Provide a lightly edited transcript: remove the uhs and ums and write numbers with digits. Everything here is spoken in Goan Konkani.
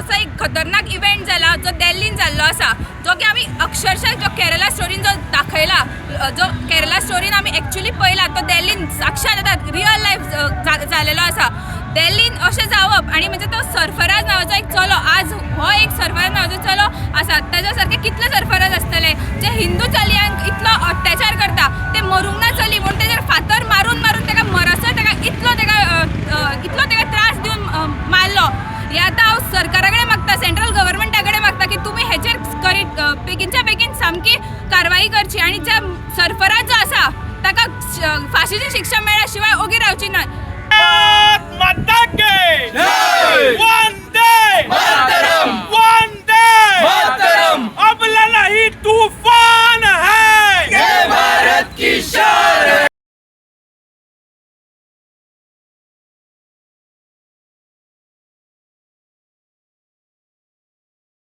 असो एक खतरनाक इव्हेंट जाला जो दिल्लीन जाल्लो आसा, जो की आमी अक्षरशः जो केरला स्टोरीन जो दाखयला, जो केरला स्टोरीन आमी एक्चुली पळयला, तो दिल्लीन साक्षात आतां रियल लायफ जालेलो आसा. दिल्लीन अशें जावप आनी म्हणजे तो सरफराज नांवाचो एक चलो, आज हो एक सरफराज नांवाचो चलो आसा, ताच्या सारके कितले सरफराज आसतले जे हिंदू चलयांक इतलो अत्याचार करता. ते मरूंक ना चली म्हूण तेजेर फातर मारून मारून ताका मरसर ताका इतलो ताका अ, अ, इतलो ताका त्रास दिवन मारलो. हे आतां हांव सरकारा कडेन मागता, सेंट्रल गव्हर्मेंटा कडेन मागता की तुमी हेचेर करीत बेगीनच्या बेगीन सामकी कारवाई करची आनी ज्या सरफराज जो आसा ताका फांशीची शिक्षा मेळ्ळ्या शिवाय ओगी रावची ना. भारत माता के! वंदे!